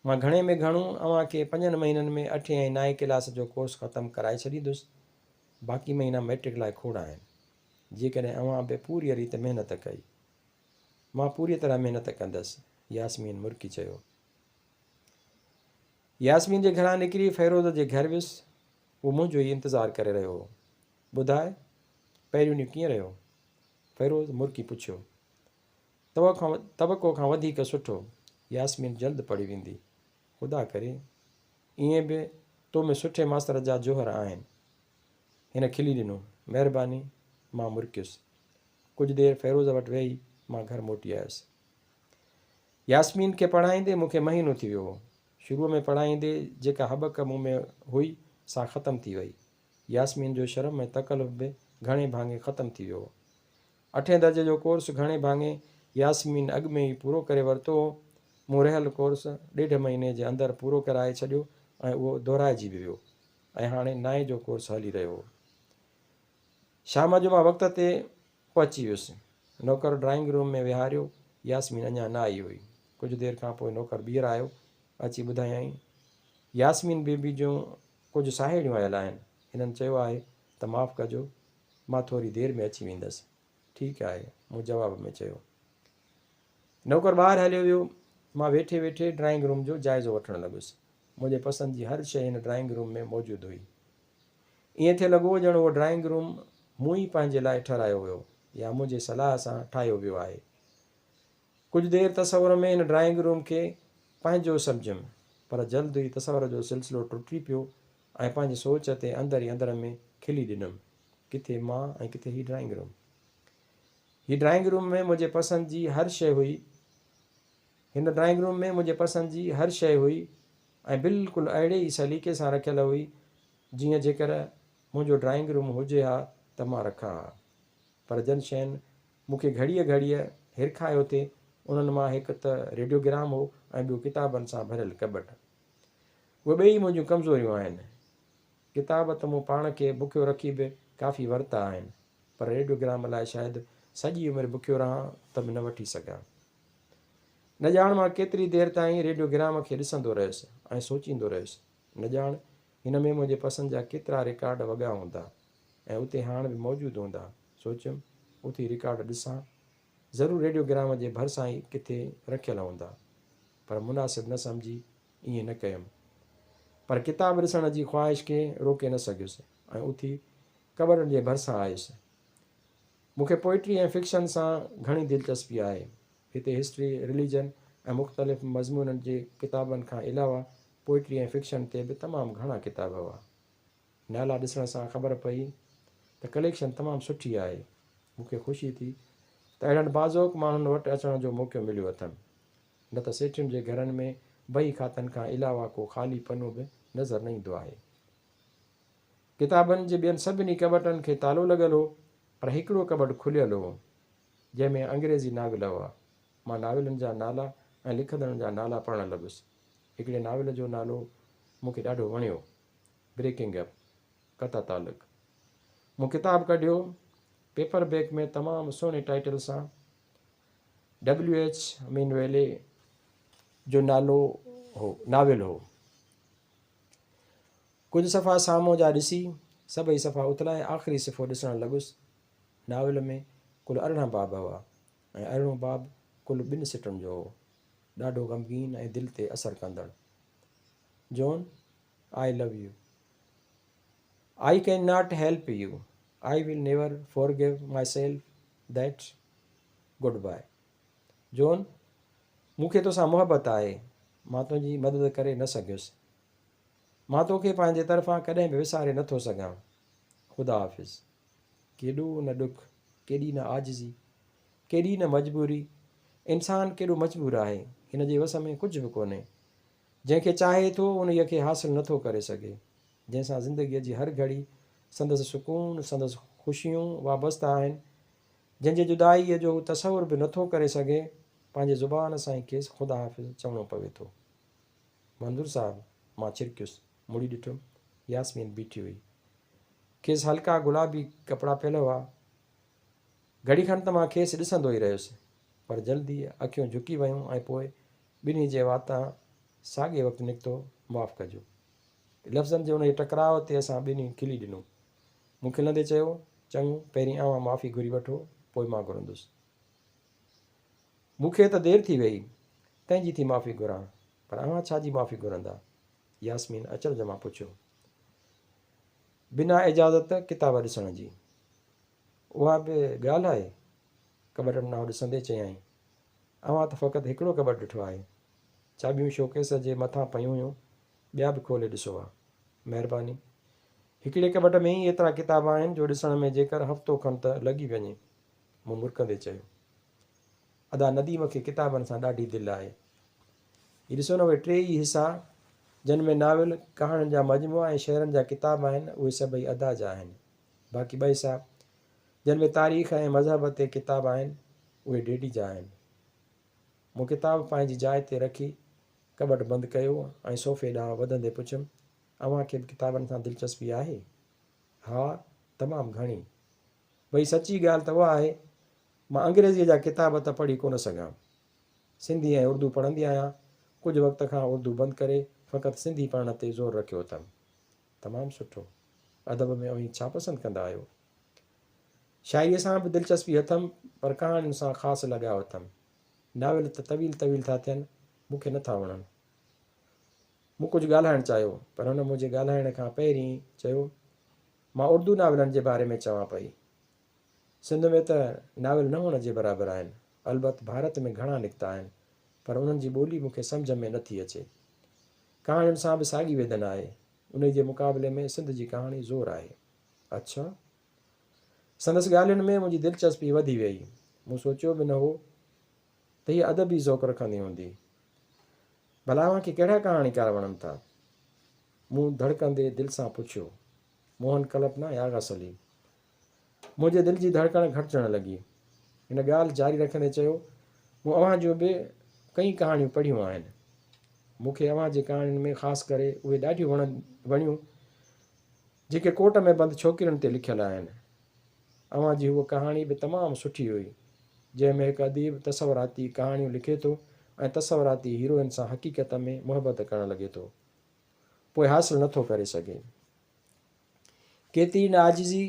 مان گهڻي ۾ گهڻو اوهان کي پنجن مهينن ۾ اٺين ۽ نائين ڪلاس جو ڪورس ختم ڪرائي ڇڏيندس. باقي مهينا مئٽرڪ لاء کوڙ آهن. جيڪڏهن اوهان به پوريء ريت محنت ڪئي. مان پوريء طرح محنت ڪندس. ياسمين مرڪي چيو. ياسمين جي گهران نڪري فيروز جي گهر ويس. هو منهنجو ئي انتظار ڪري رهيو هو. ٻڌاء، پهريون ڏينهن ڪيئن رهيو؟ فيروز مرڪي پڇيو. توقع کان وڌيڪ سٺو. ياسمين جلد پڙهي ويندي. خدا ڪري. ائين به تو ۾ سٺي ماستر جا جوهر آهن. هن کلي ڏنو. مهرباني. مان مرڪيس. ڪجهه دير فيروز وٽ ويهي مان گهر موٽي آيس. ياسمين کي پڙهائيندي مون کي مهينو ٿي ويو هو. شروع ۾ پڙهائيندي جيڪا هٻڪ مون ۾ هئي سا ختم ٿي وئي. ياسمين جو شرم ۽ تڪلف به گهڻي ڀاڱي ختم ٿي ويو هو. اٺين درجي جو ڪورس گهڻي ڀاڱي ياسمين اڳ ۾ ئي پورو ڪري ورتو هو. مون رهيل ڪورس ڏيڍ مهيني جي اندر پورو ڪرائي ڇڏيو ۽ اهو دهرائجي به ويو ۽ هاڻي نائين جو ڪورس هلي رهيو هو. شام جو مان وقت تي پهچي ويس. نوڪر ڊرائنگ روم ۾ ويهاريو. ياسمين اڃا نه آئي هئي. ڪجهه دير کان پوء نوڪر ٻيهر آيو. اچي ٻڌايائين، ياسمين بيبي جون ڪجهه ساهيڙيون آيل آهن. هنن چيو آهي ته معاف ڪجو، مان ٿوري دير ۾ اچي ويندس. ٺيڪ آهي، مون جواب ۾ چيو. نوڪر ٻاهر هليو ويو. مان ويٺي ويٺي ڊرائنگ روم جو جائزو وٺڻ لڳس. منهنجي پسند جي هر شيء هن ڊرائنگ روم ۾ موجود هئي. ائين ٿي لڳو ڄڻ اهو ڊرائنگ روم مون ئي پنهنجي لاء ٺهرايو هيو يا منهنجي صلاح سان ٺاهيو ويو آهي. ڪجهه دير تصور ۾ ان ڊرائنگ روم کي پنهنجو سمجهيم، پر جلد ئي تصور جو سلسلو ٽٽي پيو ۽ پنهنجي سوچ تي اندر ئي اندر ۾ کلي ڏنم. ڪٿي مان ۽ ڪٿي هي ڊرائنگ روم. هي ڊرائنگ روم ۾ منهنجي پسند جي هر شيء هئي. هن ڊرائنگ روم ۾ منهنجي پسند جي هر شيء هئي ۽ بلڪل اهڙي ئي سليقي سان رکيل هئي، جيئن جيڪر منهنجو ڊرائنگ روم هجي ها ته مان رکان ها. پر جن شين مون کي گهڙيء گهڙيء هرکايو ٿي، انهن مان هڪ ته ريڊيوگرام هو ۽ ٻيو ڪتابن سان ڀريل ڪٻٽ. اهي ٻئي منهنجون ڪمزوريون آهن. ڪتاب ته مون پاڻ کي بکيو رکي به ڪافي ورتا آهن، پر ريڊيوگرام لاء شايد سڄي عمر بکيو رهان ته به نه وٺي سگهان. نه ڄاڻ مان ڪيتري دير تائين ريڊيوگرام کي ڏسندو رهيس ۽ سوچيندو رهيس. نه ڄاڻ هن ۾ منهنجي پسند جا ڪيترا رڪارڊ وڳا هوندا ۽ اتي هاڻ به موجود هوندا. سوچيم، اٿي رڪارڊ ڏسان. ضرور ريڊيوگرام جي ڀرسان ئي ڪٿي رکيل هوندا. پر مناسب نه سمجهي ائين نه ڪيم. پر ڪتاب ڏسڻ جي خواهش کي روڪي نه سگهيس ۽ اٿي ڪٻٽن جي ڀرسان آيس. مون کي پوئٽري ۽ فڪشن سان گهڻي دلچسپي آهي. هتي هسٽري، رليجن ۽ مختلف مضمونن جي ڪتابن کان علاوه پوئٽري ۽ فڪشن تي به تمام گهڻا ڪتاب هئا. نالا ڏسڻ سان خبر پئي ته ڪليڪشن تمام سٺي آهي. مون کي خوشي ٿي ته اهڙن باذوق ماڻهن وٽ اچڻ جو موقعو مليو اٿم. نه ته سيٺين جي گهرن ۾ بهي کاتن کان علاوه ڪو خالي پنو به نظر نه ايندو آهي. ڪتابن جي ٻين سڀني ڪٻٽن کي تالو لڳل هو، پر هڪڙو ڪٻٽ کليل هو، جنهن ۾ انگريزي ناول هئا. مان ناولن جا نالا ۽ لکندڙن جا نالا پڙهڻ لڳس. هڪڙي ناول جو نالو مون کي ڏاڍو وڻيو. بريڪنگ اپ، قطع تعلق. مون ڪتاب ڪڍيو، پيپر بيڪ ۾ تمام سهڻي ٽائيٽل سان ڊبليو ايڇ مينويلي جو نالو هو، ناول هو. ڪجهه صفحا سامهون جا ڏسي، سڀئي صفحا اٿلائي آخري صفحو ڏسڻ لڳس. ناول ۾ ڪل 18 باب هئا ۽ ارڙهون باب ڪل ٻن سٽن جو هو. ڏاڍو غمگين ۽ دل تي اثر ڪندڙ. John, I love you. I can not help you. I will never forgive myself that. Goodbye. John, مون کي توسان محبت آهي. مان تنهنجي مدد ڪري نه سگهيس. مان توکي پنهنجي طرفان ڪڏهن به وساري نه ٿو سگهان. خدا حافظ. ڪيڏو نه ڏک، ڪيڏي نه عاجزي، ڪيڏي نه مجبوري. انسان ڪيڏو مجبور آهي. هن جي وس ۾ ڪجهه به ڪونهي. جنهن کي چاهي ٿو، انهيء کي حاصل نه ٿو ڪري سگهي. جنهن سان زندگيء جي هر گهڙي، سندس سڪون، سندس خوشيون وابسته آهن، جنهن جي جدائيء جو هو تصور به نه ٿو ڪري سگهي، پنهنجي زبان سان ئي کيس خدا حافظ چوڻو پوي ٿو. منظور صاحب! مان ڇرڪيس. مڙي ڏٺم، ياسمين بيٺي هئي. کيس هلڪا گلابي ڪپڙا پيل هئا. گهڙي کن ته مان کيس ڏسندو ئي رهيس، پر جلدي اکيون جهڪي ويون ۽ پوء ٻنهي جي واتان ساڳئي وقت نڪتو، معاف ڪجو. لفظن جي انهيء ٽڪراء تي اسان ٻنهي کلي ڏنو. مون کلندي چيو، چڱو، پهرين اوهان معافي گهري وٺو، پوء مان گهرندس. مون کي ته دير ٿي ويئي، تنهن جي ٿي معافي گهران، پر اوهان ڇا جي معافي گهرندا؟ ياسمين اچرج مان پڇيو. بنا اجازت ڪتاب ڏسڻ جي. اها به ڳالهه آهي؟ ڪٻٽن ڏانهن ڏسندي چيائين. اوهان ته فقط هڪڙو ڪٻٽ ڏٺو آهي. چاٻيون شوڪيس جي مٿان پيون هيون، ٻيا به کولي ڏسو ها. مهرباني. هڪڙي ڪٻٽ ۾ ئي ايترا ڪتاب آهن جو ڏسڻ ۾ جيڪر هفتو کن ته لڳي وڃي. مون مرڪندي چيو. ادا نديم کي ڪتابن سان ڏاڍي دل آهي. هي ڏسو نه اهي ٽي ئي حصا جن ۾ ناول، ڪهاڻين جا مجموعا ۽ شعرن جا ڪتاب آهن اهي سڀئي ادا جا آهن. باقي ٻه حصا جن ۾ تاريخ ۽ مذهب تي ڪتاب آهن اهي ڊيڊي جا آهن. مون ڪتاب پنهنجي جاء تي رکي ڪٻٽ بند ڪيو ۽ صوفي ڏانهن وڌندي پڇيم، اوهان کي به ڪتابن سان دلچسپي آهي؟ ها، تمام گهڻي. ڀئي سچي ڳالهه ته اها آهي، مان انگريزيء جا ڪتاب ته پڙهي ڪونه سگهان. سنڌي ۽ اردو پڙهندي آهيان. ڪجهه وقت کان اردو بند ڪري فقط سنڌي پڙهڻ تي زور رکيو اٿم. تمام سٺو. ادب ۾ اوهين ڇا پسند ڪندا آهيو؟ شاعريء سان به دلچسپي اٿم، پر ڪهاڻين سان خاص لڳاء اٿم. ناول ته طويل طويل ٿا ٿين، مون کي نٿا وڻن. مون ڪجهه ڳالهائڻ چاهيو، پر هن منهنجي ڳالهائڻ کان پهرين ئي چيو، مان اردو ناولن جي باري ۾ چوان پئي. سنڌ ۾ ته ناول نه هئڻ جي برابر آهن. البت ڀارت ۾ گهڻا نڪتا آهن، پر انهن جي ٻولي مون کي سمجهه ۾ نه ٿي اچي. ڪهاڻين سان به ساڳي ويڌن آهي. انهي جي مقابلي ۾ سنڌ جي ڪهاڻي زور آهي. اڇا! سندس ڳالهين ۾ منهنجي دلچسپي وڌي ويئي. مون سوچيو به نه هو ته هيء ادبي ذوق رکندي هوندي. ڀلا اوهان کي ڪهڙا ڪهاڻيڪار وڻن ٿا؟ مون ڌڙڪندي دل سان پڇيو. موهن ڪلپنا ۽ آغا سليم. منهنجي دل جي ڌڙڪڻ گهٽجڻ لڳي. هن ڳالهه جاري رکندي چيو، مون اوهان جون به ڪئين ڪهاڻيون پڙهيون آهن. مون کي اوهان جي ڪهاڻين ۾ خاص ڪري اهي ڏاڍيون وڻيون، جيڪي ڪوٽ ۾ بند ڇوڪرين تي لکيل آهن. اوهان جي هوء ڪهاڻي به تمام سٺي هئي، جنهن ۾ هڪ اديب تصوراتي ڪهاڻيون لکي ٿو ۽ تصوراتي هيروئن سان حقيقت ۾ محبت ڪرڻ لڳي ٿو، پوء حاصل نه ٿو ڪري سگهي. ڪيتري نه عاجزي،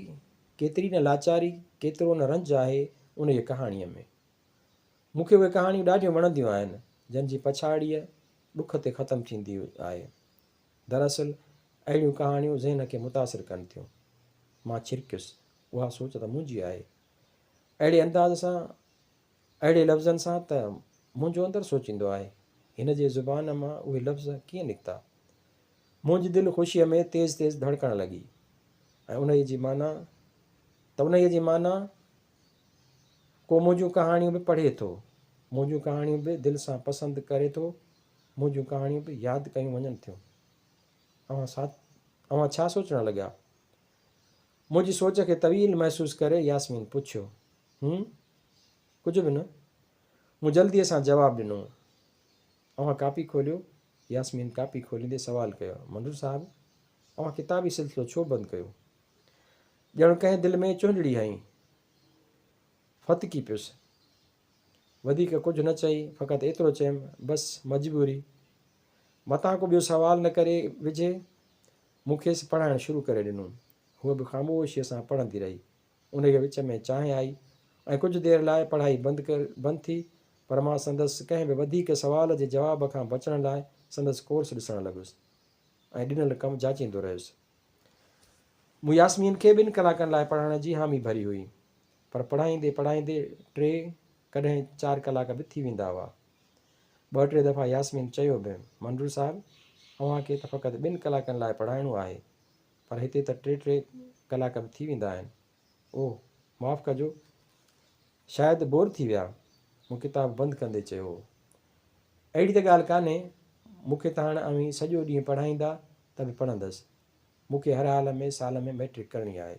ڪيتري نه لاچاري، ڪيترو نه رنج آهي انهيء ڪهاڻيء ۾. مون کي اهي ڪهاڻيون ڏاڍيون وڻنديون آهن، جن جي پڇاڙيء ڏک تي ختم ٿيندي آهي. دراصل اهڙيون ڪهاڻيون ذهن کي متاثر ڪن ٿيون. مان ڇرڪيس، اها سوچ ته منهنجي آهي. اهڙي انداز سان، اهڙي لفظن سان ته منهنجو اندر سوچيندو آهي. هن جي زبان مان اهي لفظ ڪيئن نڪتا؟ منهنجي دل خوشيء ۾ تيز تيز ڌڙڪڻ لڳي ۽ انهيء جي معنيٰ ته انهيء جي معنيٰ ڪو منهنجون ڪهاڻيون به پڙهي ٿو، منهنجون ڪهاڻيون به دل سان پسند ڪري ٿو، منهنجون ڪهاڻيون به ياد ڪيون وڃن ٿيون. اوهان سا اوهان ڇا سوچڻ لڳا؟ منهنجي سوچ کي طويل محسوس ڪري ياسمين پڇيو. هون؟ ڪجهه به نه. مون جلديء سان جواب ڏنو. اوهان ڪاپي کوليو. ياسمين ڪاپي کوليندي سوال ڪيو، منظور صاحب، اوهان ڪتابي سلسلو ڇو بند ڪيو؟ ڄڻ ڪنهن دل ۾ چهنڊڙي هنئي. ڦٿڪي پيس. وڌيڪ ڪجهه نه چئي فقط ايترو چيم، بس مجبوري. متان ڪو ٻيو سوال نه ڪري وجهي. مون کيس پڙهائڻ شروع ڪري ڏنو. هوء به خاموشيء سان پڙهندي رهي. انهيء وچ ۾ چانهه آئي ۽ ڪجهه دير لاء پڙهائي بند بند ٿي، پر مان سندس ڪنهن به وڌيڪ سوال جي جواب کان بچڻ لاء سندس ڪورس ڏسڻ لڳس ۽ ڏنل ڪم جاچيندو رهيس. مون ياسمين کي ٻن ڪلاڪن لاء پڙهائڻ جي حامي ڀري هئي، پر پڙهائيندي پڙهائيندي ٽي، ڪڏهن چار ڪلاڪ به ٿي ويندا هئا. ٻه ٽي دفعا ياسمين چيو به، منظور صاحب، اوهان کي ته فقط ٻن ڪلاڪن لاء پڙهائڻو آهي، پر هتي ته ٽي ٽي ڪلاڪ به ٿي ويندا آهن. اوه، معاف ڪجو، شايد بور ٿي ويا. مون ڪتاب بند ڪندي چيو هو. اهڙي ته ڳالهه ڪانهي، مون کي ته هاڻ اوهين سڄو ڏينهن پڙهائيندا ته به پڙهندس. مون کي هر حال ۾ سال ۾ مئٽرڪ ڪرڻي آهي.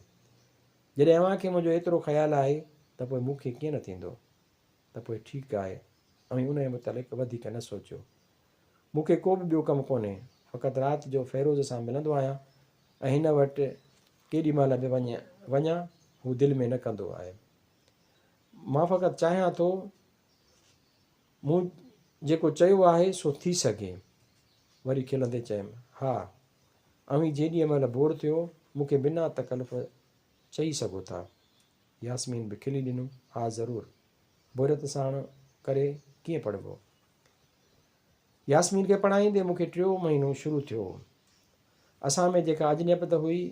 جڏهن اوهان کي منهنجو ايترو خيال آهي ته پوء مون کي ڪيئن نه ٿيندو؟ ته پوء ٺيڪ آهي، اوهين انهيء متعلق وڌيڪ نه سوچيو. مون کي ڪو به ٻيو ڪم ڪونهي، فقط رات جو فيروز سان ملندو آهيان ۽ هن وٽ ڪيڏي مهل به وڃان، هو دل ۾ نه ڪندو آهي. مان فقط چاهيان ٿو مون جيڪو چيو آهي سو ٿي سگهي. وري کلندي چيم، ها، اوهين جيڏيء مهل بور ٿيو، مون کي بنا تڪلف چئي سگهو ٿا. ياسمين به کلي ڏنو، ها ضرور، بوريت ساڻ ڪري ڪيئن پڙهبو؟ ياسمين کي پڙهائيندي مون کي ٽيون مهينو شروع ٿيو هو. اسان ۾ جيڪا اجنبيت هئي،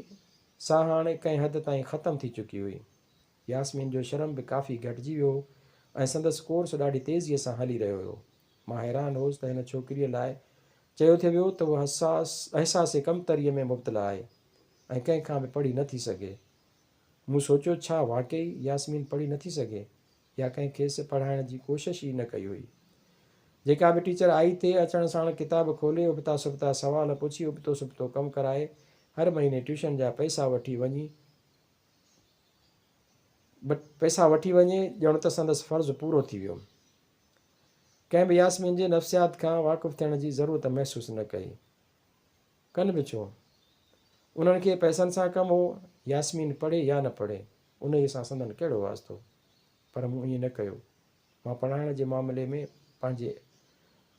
سا هاڻ ڪنهن حد تائين ختم ٿي چڪي هئي. ياسمين جو شرم به ڪافي گهٽجي ويو هو ۽ سندس ڪورس ڏاڍي تيزيء سان هلي رهيو هيو. مان حيران هوس ته هن ڇوڪريء لاء چيو ٿي ويو ته هوء حساس احساس ڪمتريء ۾ مبتلا آهي ۽ ڪنهن کان به پڙهي نه ٿي سگهي. مون سوچيو ڇا واقعي ياسمين پڙهي نه ٿي سگهي يا ڪنهن کيس پڙهائڻ جي ڪوشش ئي نه ڪئي هئي. جيڪا به ٽيچر آئي ٿي اچڻ ساڻ ڪتاب کولي ابتا سبتا سوال پڇي ابتو سبتو ڪم ڪرائي هر مهيني ٽيوشن جا پئسا وٺي وڃي پئسا وٺي وڃي ڄڻ ته سندس فرض پورو ٿي ويو. ڪنهن به ياسمين جي نفسيات کان واقف ٿيڻ جي ضرورت محسوس نه ڪئي. ڪن به ڇو؟ انهن کي پئسن سان ڪم هو، ياسمين پڙهي يا نه پڙهي، انهيء سان سندن ڪهڙو واسطو؟ پر مون ائين نه ڪيو. مان پڙهائڻ جي معاملي ۾ پنهنجي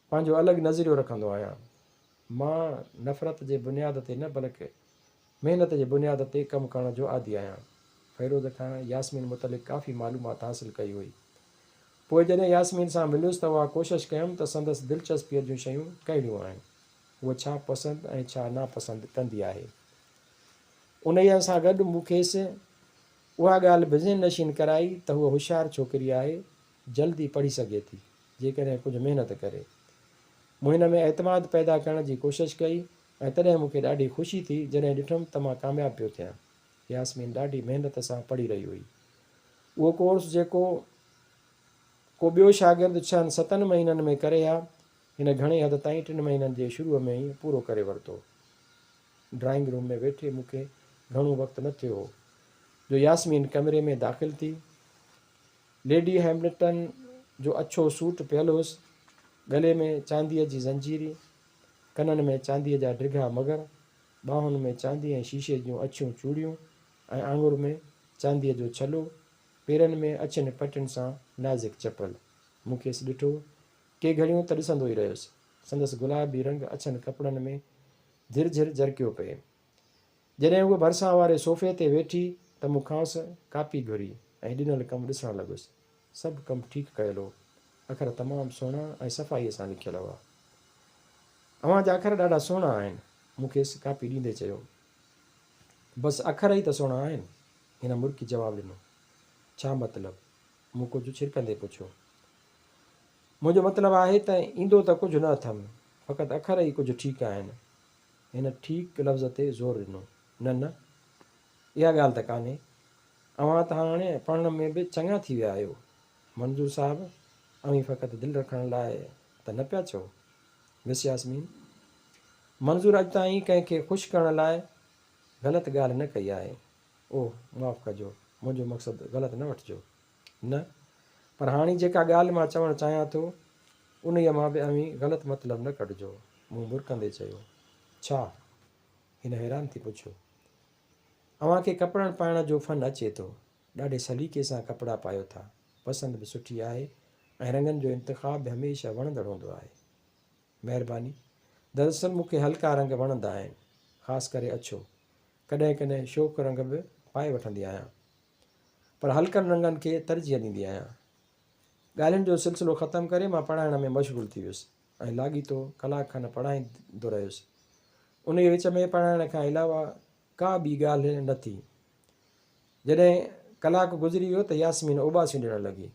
پنهنجو الڳ نظريو رکندو آهيان. مان نفرت جي بنياد تي نه بلڪ محنت جي بنياد تي ڪم ڪرڻ جو عادي آهيان. فيروز کان ياسمين متعلق ڪافي معلومات حاصل ڪئي هئي. پوء جڏهن ياسمين سان مليس ته اها ڪوشش ڪيم ته سندس دلچسپيء جون شيون ڪهڙيون آهن. هوء ڇا پسند ۽ ڇا ناپسند ڪندي آهي. انهيء سان گڏ مون کيس اها ڳالهه به ذهن نشين ڪرائي ته هوء هوشيار ڇوڪري آهي، جلدي پڙهي سگهي ٿي، جيڪڏهن ڪجهه محنت ڪري. مون هن ۾ اعتماد پيدا ڪرڻ جي ڪوشش ڪئي ۽ تڏهن مون کي ڏاڍي خوشي ٿي جڏهن ڏٺم ته مان ڪامياب پيو ٿيان. ياسمين ڏاڍي محنت سان پڙهي رهي هئي. اهو ڪورس جيڪو ڪو ٻيو شاگرد ڇهن ستن مهينن ۾ ڪري ها، هن گهڻي حد تائين ٽن مهينن جي شروع ۾ ئي پورو ڪري ورتو. ڊرائنگ روم ۾ ويٺي مون کي گهڻو وقت نه ٿيو هو جو ياسمين ڪمري ۾ داخل ٿي. ليڊي هئملٽن جو اڇو سوٽ پيل هيس، ڳلي ۾ چانديء جي زنجيري، ڪنن ۾ چانديء جا ڊگها مگر، ٻانهن ۾ چاندي ۽ شيشي جون اڇيون چوڙيون ۽ آڱر ۾ چانديء جو ڇلو، پيرن ۾ اڇين پٽين سان نازڪ چپل. مون کيس ڏٺو ڪي گهڙيون ته ڏسندو ئي رهيس. سندس گلابي رنگ اڇن ڪپڙن ۾ جھرجھر جرڪيو پئي. جڏهن هوء ڀرسان واري صوفي تي ويٺي ته مون کانئس ڪاپي گهري ۽ ڏنل ڪم ڏسڻ لڳس. سڀ ڪم ٺيڪ ڪيل هو. اکر تمام سهڻا ۽ صفائيء سان لکيل هئا. اوهان جا اکر ڏاڍا سهڻا آهن. مون کيس ڪاپي ڏيندي چيو. بس اکر ئي ته سهڻا آهن. هن مرڪي جواب ڏنو. ڇا مطلب؟ مون ڪجهه ڇرڪندي پڇيو. منهنجو مطلب آهي ته ايندو ته ڪجهه نه اٿم، فقط اکر ئي ڪجهه ٺيڪ آهن. هن ٺيڪ لفظ تي زور ڏنو. نه نه، اها ڳالهه ته ڪانهي. اوهان ته هاڻي پڙهڻ ۾ به چڱا ٿي ويا آهيو. منظور صاحب، اوهين فقط دل رکڻ لاء ته نه پيا چئو؟ مس ياسمين، منظور اڄ تائين ڪنهن کي خوش ڪرڻ لاء غلط ڳالهه نه ڪئي آهي. اوه، معاف ڪجو، منهنجو مقصد غلط نه وٺجو. نه، پر هاڻي جيڪا ڳالهه مان چوڻ چاهيان ٿو، انهيء مان به اوهين غلط مطلب نه ڪڍجو. مون مرڪندي چيو. ڇا؟ هن حيران ٿي پڇيو. اوهان کي ڪپڙن پائڻ جو فن اچي ٿو. ڏاڍي سليقي سان ڪپڙا پايو ٿا. پسند به سٺي آهي ۽ رنگن جو انتخاب به هميشه وڻندڙ هوندو آهي. مهرباني. دراصل مون کي هلڪا رنگ وڻندا آهن. خاص ڪري اڇو. ڪڏهن ڪڏهن شوخ رنگ به پائي وٺندي آهيان. پر هلڪن رنگن کي ترجيح ڏيندي آهيان. ڳالهين جو سلسلو ختم ڪري مان پڙهائڻ ۾ مشغول ٿي ويس ۽ لاڳيتو ڪلاڪ کن پڙهائيندو رهيس. انهيء وچ ۾ پڙهائڻ کان علاوه ڪا ٻي ڳالهه نه ٿي. جڏهن ڪلاڪ گذري ويو ته ياسمين اوٻاسيون ڏيڻ لڳي.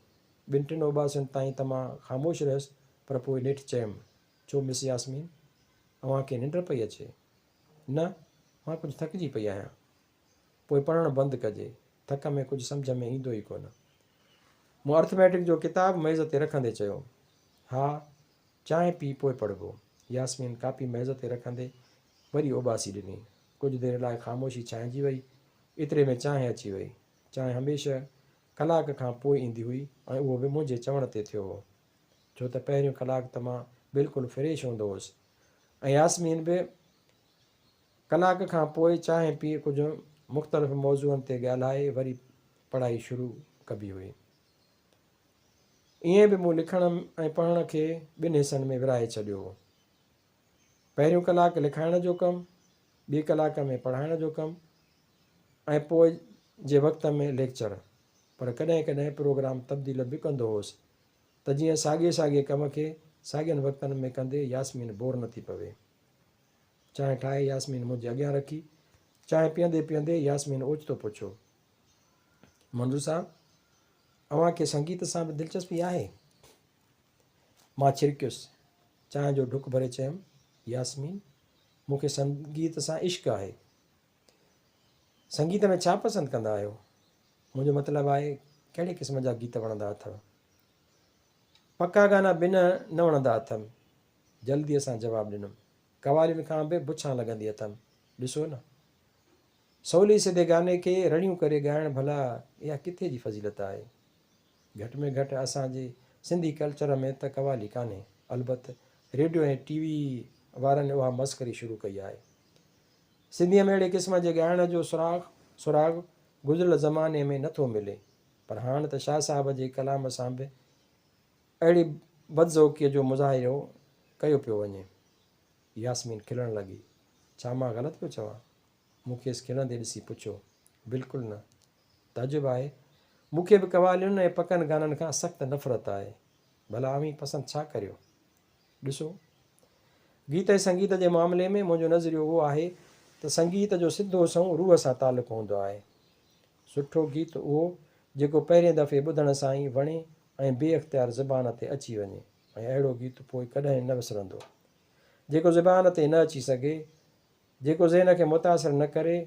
ٻن ٽن اوٻاسين تائين ته مان خاموش رهيس پر پوء نيٺ چيم، ڇو مس ياسمين، اوهان کي ننڊ پئي اچي؟ نه، مان ڪجهه ٿڪجي پئي آهيان. پوء پڙهڻ بند ڪجي، ٿڪ ۾ ڪجهه سمجهه ۾ ايندو ئي ڪونه. مون ارٿميٽڪ جو ڪتاب ميز تي رکندي چيو. ها، چانهه پي پوء پڙهبو. ياسمين ڪاپي ميز تي رکندي وري اوٻاسي ڏني. ڪجهه دير لاء خاموشي ڇانئجي وئي. ايتري ۾ چانهه اچي وئي. چانهه هميشه ڪلاڪ کان پوء ايندي هئي ۽ اهو به منهنجي چوڻ تي ٿيو هو. ڇو ته پهريون ڪلاڪ ته مان بلڪل فريش هوندو هوس ۽ ياسمين به. ڪلاڪ کان پوء چانهه پي ڪجهه مختلف موضوعن تي ڳالهائي وري پڙهائي شروع ڪبي هئي. ائين به مون لکڻ ۽ پڙهڻ کي ٻن حصن ۾ ورهائي ڇڏيو هو. پهريون ڪلاڪ لکائڻ جو ڪم، ٻي ڪلاڪ ۾ پڙهائڻ جو ڪم ۽ پوء جي وقت ۾ ليڪچر. پر ڪڏهن ڪڏهن پروگرام تبديل به ڪندو هوس ته جيئن ساڳئي ساڳئي ڪم کي ساڳين وقتن ۾ ڪندي ياسمين بور نه ٿي پوي. چانهه ٺاهي ياسمين منهنجي اڳيان رکي. چانهه پيئندي پيئندي ياسمين اوچتو پڇيو، منظور صاحب، اوهان کي سنگيت سان به دلچسپي آهي؟ مان ڇرڪيس. چانهه جو ڍڪ ڀري چيم، ياسمين، مون کي سنگيت سان عشق آهي. سنگيت ۾ ڇا پسند ڪندا آهيو؟ منهنجو مطلب آهي ڪهڙي قسم جا گيت وڻندا اٿو؟ پڪا گانا بنهه نه وڻندا اٿم. جلديء سان جواب ڏنم. قوالين کان به بڇان لڳندي اٿم. ڏسو نه. سولي سڌي گاني کي رڙيون ڪري ڳائڻ ڀلا اها ڪٿي جي فضيلت آهي. گهٽ ۾ گهٽ اسان جي سنڌي ڪلچر ۾ ته قوالي ڪانهي. البت ريڊيو ۽ ٽي وي وارن اها مسخري شروع ڪئي آهي. سنڌيء ۾ اهڙي قسم جي ڳائڻ جو سراغ سراغ گذريل زماني ۾ نه ٿو ملي. پر هاڻ ته شاهه صاحب جي ڪلام سان به اهڙي بدذوقيء جو مظاهرو ڪيو پيو وڃي. ياسمين کلڻ لڳي. ڇا مان غلط پيو چوان؟ مون کيس کلندي ڏسي پڇيو. بلڪل نه. تعجب آهي. مون کي به قوالين ۽ پڪن گانن کان سخت نفرت آهي. ڀلا اوهين پسند ڇا ڪريو؟ ڏسو. گيت ۽ سنگيت جي معاملي ۾ منهنجو نظريو اهو آهي ته سنگيت جو سڌو سنئون روح سان تعلق هوندو آهي. سٺو گيت اهو جيڪو پهرين دفعي ٻڌڻ سان ئي وڻي ۽ بي اختيار زبان تي اچي وڃي ۽ اهڙو گيت پوء ڪڏهن نه وسرندو. جيڪو زبان تي نه اچي سگهي، جيڪو ذهن کي متاثر نه ڪري،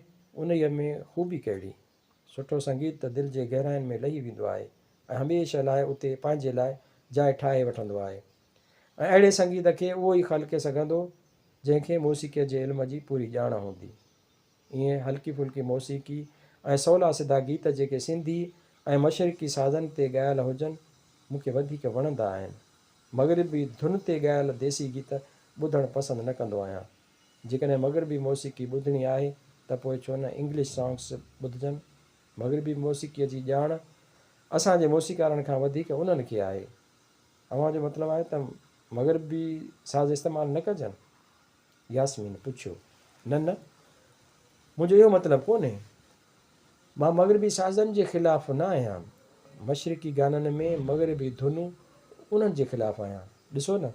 انهيء ۾ خوبي ڪهڙي؟ سٺو سنگيت ته دل جي گهراين ۾ لهي ويندو آهي ۽ هميشه لاء اتي پنهنجي لاء جاء ٺاهي وٺندو آهي ۽ اهڙي سنگيت کي اهو ئي خلقي سگهندو، جنهن کي موسيقيء جي علم جي پوري ڄاڻ هوندي. ائين هلڪي ڦلڪي موسيقي ۽ سولا سڌا گيت جيڪي سنڌي ۽ مشرقي سازن تي ڳايل هجن، مون کي وڌيڪ وڻندا آهن. مغربي ڌن تي ڳايل ديسي گيت ٻڌڻ پسند نه ڪندو آهيان. جيڪڏهن مغربي موسيقي ٻڌڻي آهي ته پوء ڇو نه انگلش سانگس ٻڌجن. مغربي موسيقيء جي ڄاڻ اسان جي موسيقارن کان وڌيڪ انهن کي آهي. اوهان جو مطلب آهي ته مغربي ساز استعمال نه ڪجن؟ ياسمين پڇيو. نه نه، منهنجو اهو مطلب ڪونهي. مان مغربي سازن جي خلاف نه آهيان. مشرقي گانن ۾ مغربي ڌنون انهن جي خلاف آهيان. ڏسو نه،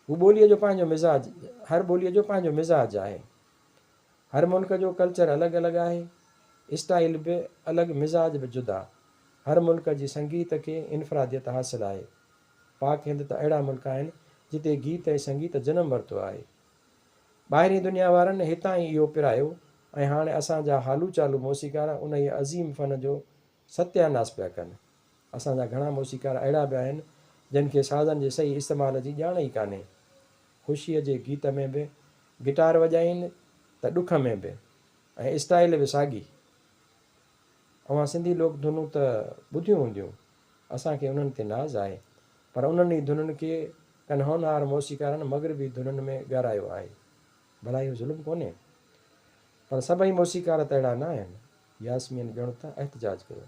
هو ٻوليء جو پنهنجو مزاج، هر ٻوليء جو پنهنجو مزاج آهي. هر ملڪ جو ڪلچر الڳ الڳ آهي. اسٽائيل به الڳ مزاج به جدا. هر ملڪ جي سنگيت کي انفراديت حاصل آهي. پاڪ هند ته اهڙا ملڪ آهن جتي گيت ۽ سنگيت جنم ورتو آهي. ٻاهرين دنيا وارن هتان ئي اهو پرايو ۽ هاڻي اسان جا هالو چالو موسيقار انهيء عظيم فن جو ستياناس پيا ڪن. اسان جا گهڻا موسيقار اهڙا به آهن جن کي سازن جي صحيح استعمال جي ڄاڻ ئي ڪانهي. خوشيء جي گيت ۾ به گٽار وڄائين ته ڏک ۾ به ۽ اسٽائيل به ساڳي. اوهان سنڌي لوڪ ڌنون ته ٻڌيون هونديون. اسان کي انهن تي ناز آهي، پر انهن ئي ڌنن کي ڪن هونهار موسيقارن مغربي ڌنن ۾ ڳارايو آهي. ڀلا اهو ظلم ڪونهي؟ پر سڀئي موسيقار ته اهڙا نه آهن. ياسمين ڄڻ ته احتجاج ڪيو.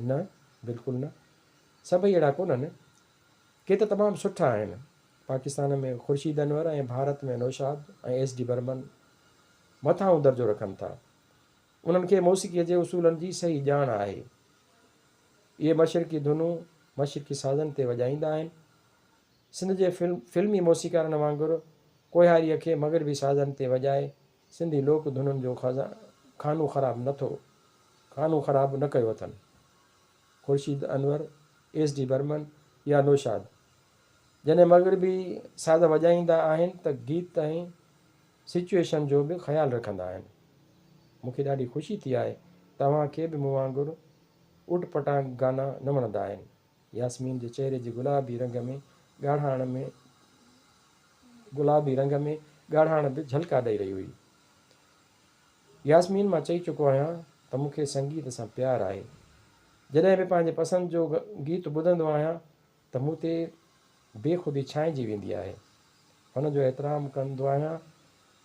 نه، بلڪل نه. سڀئي اهڙا ڪونهن. ڪي ته تمام سٺا آهن. پاڪستان ۾ خورشيد انور ۽ ڀارت ۾ نوشاد ۽ ايس ڊي برمن مٿانهون درجو رکن ٿا. انهن کي موسيقيء جي اصولن جي صحيح ڄاڻ آهي. اهي مشرقي ڌنون مشرقي سازن تي وڄائيندا آهن. سنڌ جي فلمي موسيقارن وانگر ڪوهياريء کي مغربي سازن تي وڄائي سنڌي لوڪ ڌنن جو خانو خراب نه ٿو خانو خراب نه ڪيو اٿن. خورشيد انور، ايس ڊي برمن يا نوشاد جڏهن مغربي ساز وڄائيندا آهن ته گيت ۽ سچوئيشن جو به خيال رکندا آهن. مون کي ڏاڍي خوشي ٿي آهي ته اوهان کي به مون وانگر اوٽ پٽانگ گانا نه وڻندا آهن. ياسمين جي چهري جي گلابي رنگ ۾ ڳاڙهاڻ ۾ گلابي رنگ ۾ ڳاڙهاڻ به جهلڪا ڏئي رهي هئي. ياسمين مان چئي چڪو آهيان ته مون کي سنگيت سان پيار آهي. جڏهن به پنهنجي پسند جو گيت ٻڌندو آهيان ته مون تي بي خودي ڇانئجي ويندي آهي. فن جو احترام ڪندو آهيان.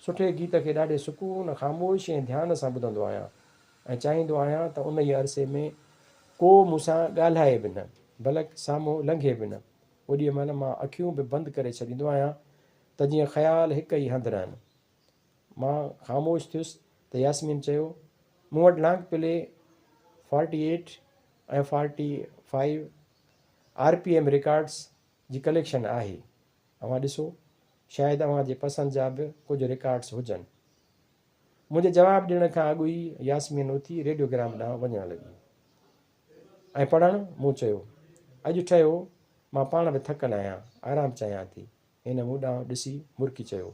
سٺي گيت کي ڏاڍي سڪون، خاموشي ۽ ڌيان سان ٻڌندو آهيان ۽ چاهيندو آهيان ته انهيء عرصي ۾ ڪو مون سان ڳالهائي به نه، بلڪ سامهون لنگهي به نه. اوڏيء مهل مان اکيون به بند ڪري ڇڏيندو آهيان ته جيئن خيال هڪ ئي هنڌ رهن. مان خاموش ٿيس ته ياسمين چيو، مون وٽ long play forty eight ۽ 45 R P M records جي ڪليڪشن آهي. اوهان ڏسو، شايد اوهان جي پسند جا به ڪجهه رڪارڊس هجن. منهنجي جواب ڏيڻ کان اڳ ئي ياسمين اٿي ريڊيوگرام ڏانهن وڃڻ لڳي. ۽ پڙهڻ؟ مون چيو. اڄ ٺهيو، مان پاڻ به ٿڪل آهيان، آرام چاهيان ٿي. هن مون ڏانهن ڏسي مرڪي چيو.